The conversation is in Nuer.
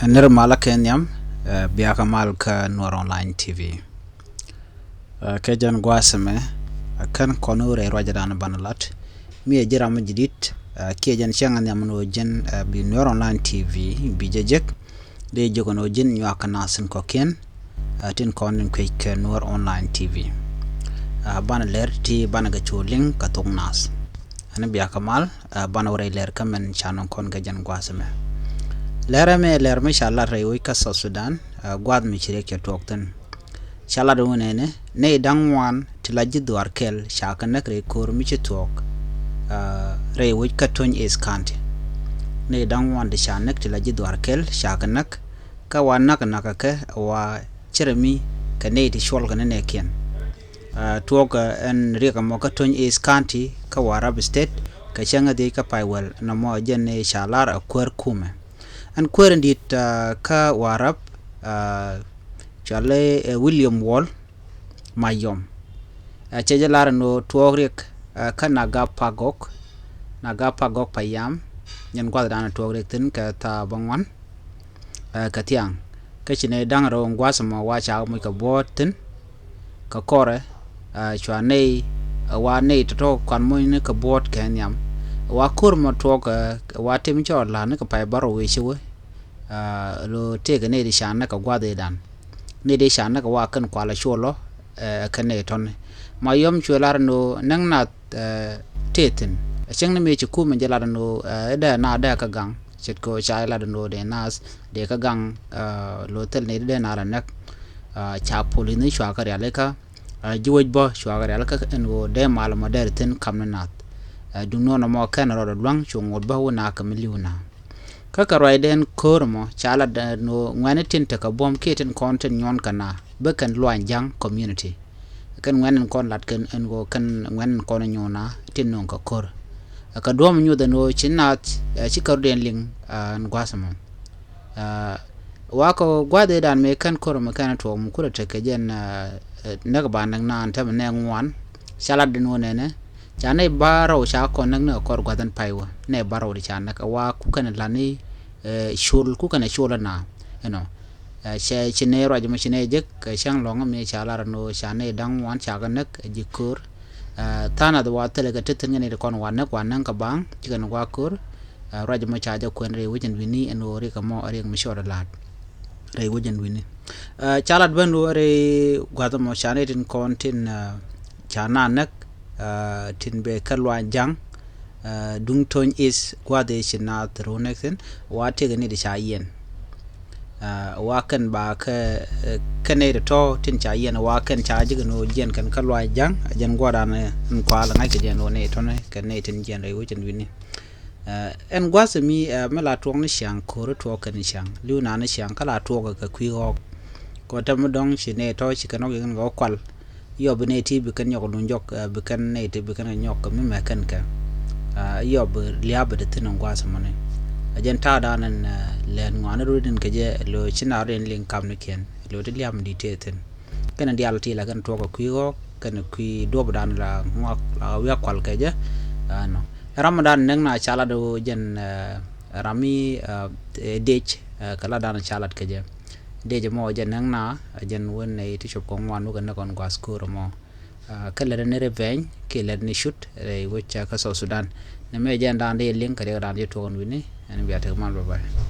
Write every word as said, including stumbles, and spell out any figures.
Nir malä kɛ nhiam, eh, biakä mal kä Nuɛr Online T V. Eh, kɛ jɛn gua̱a̱th ɛmɛ, eh, kän kɔn wä rɛy ruacdan banɛ lat. Mi ɛ ji̱ ram mi ji̱ di̱t, eh, kiɛ jɛn cäŋ nhiam ni wä ji̱n, eh, bi Nuɛr Online T V bi jɛ jek. Dee jek ni wä ji̱n nyuak kɛ nath tin kɔ̱kiɛn, eh, tin kɔn in kuec kɛ Nuɛr Online T V. Eh, banɛ lɛr ti banɛ kɛ cu liŋ kɛ thok nath. Ɛn biakä mal, eh, banɛ wä rɛy lɛr kä mɛn ca nɔŋ kɔn kɛ jɛn gua̱a̱th ɛmɛ. Lɛr ɛmɛ lɛr mi ca lat rɛy wec kä South Sudan, eh, gua̱a̱th mi ci riɛk cɛ tuɔɔk thi̱n. Ca lat wä nɛnɛ, nɛy da̱ŋ ŋuan ti la ji̱ dhuaar kɛl ca kɛ näk rɛy ko̱r mi ci tuɔɔk, eh, rɛy wec kä Tony East County. Nɛy da̱ŋ ŋuan ti ca näk ti la ji̱ dhuaar kɛl ca kɛ näk, kä wa näk näk kɛ wa cärɛ mi kɛ nɛy ti cuɔl kɛ ni nɛɛkiɛn. Ah, tuɔɔk, ah, ɛn riɛk ɛmɔ kä Tony East County kä Warrap State kɛ cäŋ ɛ dhiec kä pay wäl nɔmɔ jɛn ni ca lar ɛ kuäär kumɛ. Ɛn kuäär in di̱t, ah, kä Warrap, ah, cɔalɛ, eh, William Wall Mayom. Ah, cɛ jɛ lar ɛn ɣöö tuɔɔk riɛk, ah, kä Nagap Pagok, Nagap Pagok Payam, jɛn gua̱thdan tuɔɔk riɛk thi̱n kɛ thaa bäŋuan. Eh, kɛ thiaŋ. Kä ci nɛy da̱ŋ rɛw in gua̱a̱th ɛmɔ wa ca muc kɛ buɔ̱ɔ̱t thi̱n kɛ kɔrɛ, eh, cua nɛy, eh, wa nɛy tɔ̱tɔ̱ kuan muc ni kɛ buɔ̱ɔ̱t kɛ nhiam. Wa ko̱r mɔ tuɔɔk, eh, wa tim cɔ la̱r ni kɛ pay bärɔw wee ci wee, eh, lo tëëkɛ nɛy ti ca näk kɛ gua̱a̱th ëëdan. Nɛy ti ca näk kɛ wa kɛn kualɛ cuɔlɔ, eh, kɛ nɛy tɔ̱ni. Mayom cuɛ lar ni ɣöö näk nath eh, tëë thi̱n. Ɛ cäŋ ni mëë ci kumɛ jɛ lat ɛn ɣöö, eh, dee na dee kä gaŋ. Ce̱tkɛ ɣöö ca lat ɛn ɣöö dee naath dee kä gaŋ, eh, lo thil ni dee na la näk. Eh, ca polith ni cua kɛ rial ikä, eh, ji̱ wec bä cua kɛ rial ikä ɛn ɣöö dee mal ɛmɔ dee ri thi̱n kam ni nath. Eh, duŋ nɔnɔ mɔ kɛn rɔɔdɛ lua̱ŋ cu ŋot bä wä na kɛ mi li̱w na. Kä kɛ ruacdɛn ko̱r ɛmɔ ca lat ɛn ɣöö ŋuɛ̈ni tin tekɛ buɔ̱m kiɛ tin kɔn tin nyuɔn kɛ na bä kɛn luany ja̱ŋ community. Kɛn ŋuɛ̈n in kɔn lat kɛn ɛn ɣöö kɛn ŋuɛ̈n in kɔn in nyuɔn na tin nöŋ kɛ ko̱r. Kɛ duɔ̱ɔ̱m nyuɔth ɛn ɣöö ci naath, eh, ci kärudɛn liŋ, ah, ɛn gua̱a̱th ɛmɔ. Ah, wa kɛ gua̱a̱th ëëdan mëë kɛn ko̱r ɛmɔ kɛn tuɔɔk mi kulɛ tekɛ jɛn, ah, eh, näk ba näk naan täämɛ nɛ ŋuan. Ca lat ɛn ɣöö nɛnɛ ca nɛy bärɔw ca kɔn näk ni kɛ kɔr gua̱th ɛn pay wä. Nɛy bärɔw ti ca näk ɛ wa kukɛn la̱t ni, eh, col, kukɛn col ɛna, you know. Eh, cɛ ci nɛy ruac mɔ ci nɛy jek, eh, cäŋ lɔ̱ŋ mi ca lar ɛn ɣöö ca nɛy da̱ŋ wan ca kɛ näk, eh, ji̱ ko̱r. Eh, tha̱a̱ŋ nath wa thilɛ kɛ ti thi̱n kɛ nɛy ti kɔn wa näk wa näk kɛ baŋ ci kɛn gua ko̱r. Eh, ruac mɔ ca jɛ kuɛn rɛy wecɛn wi̱ni ɛn ɣöö riɛk ɛmɔ riɛk mi cɔɔd ɛ la̱t rɛy wecɛn wi̱ni. Eh, ca lat ben ɣöö rɛy gua̱th ɛmɔ ca nɛy tin kɔn tin, eh, ca na näk, eh, tin bɛ kä luany ja̱ŋ, eh, duŋ Tony East gua̱th ëë ci naath run nɛk thi̱n, wa tëëkɛ nɛy ti ca yiɛn. Eh, wa kɛn ba kɛ, eh, kɛ nɛy ti tɔ̱ tin ca yiɛn, wa kɛn ca ji̱ kɛn ɣöö jiɛn kɛn kä luany ja̱ŋ, ɛ jɛn gua̱dan, eh, in kual ŋa̱c kɛ jɛn ɣöö nɛy tɔ̱ni kɛ nɛy tin jiɛn rɛy wecɛn wi̱ni. Eh, ɛn gua̱th mi, eh, mi la tuɔɔk ni ciaŋ, ko̱ri tuɔɔk kɛn ciaŋ, li̱w na ni ciaŋ, kä la tuɔɔk kɛ kui̱ ɣɔɔk. Kɛ tɛm mi dɔ̱ŋ ci nɛy tɔ̱ ci kɛn ɣɔk yɛn kɛ kɔl. Yɔp bi nɛy ti bi kɛn nyɔk luny jɔk, eh, bi kɛn nɛy ti bi kɛn nyɔk kɛ mi mɛ kɛn kɛ. Ah, yɔp bi lia̱a̱ bi di thi̱n ɛn gua̱a̱th ɛmɔni. A jɛn ta̱a̱ da̱a̱n ɛn, eh, lɛn ŋɔaani rut in kɛ jɛ lo ci na rut in liŋ kam ni kiɛn lo ti lia̱a̱ mi di tëë thi̱n. Kɛn diaal ti la kɛn tuɔk kɛ kui̱ ɣɔɔk kɛn kui̱ duɔp da̱a̱n la ŋuak la wiak kual kɛ jɛ. Ah, nɔ. Ram mi da̱a̱n näk na ca lat jɛn, eh, ram mi, eh, dec, eh, kɛ la da̱a̱n ca lat kɛ jɛ. Dec mɔ jɛ näk na, jɛn wen nɛy ti cop kɛ ŋuan wä kɛ näk kɔn gua̱a̱th ko̱r mɔ. Ah, kä lät ni revenge kiɛ lät ni cut rɛy wec kä South Sudan. Ni mɛ jɛn da̱a̱n dee liŋ kɛ riɛk da̱a̱n jɛ tuɔk ɛn wi̱ni, ɛn bia tek mal, bye bye.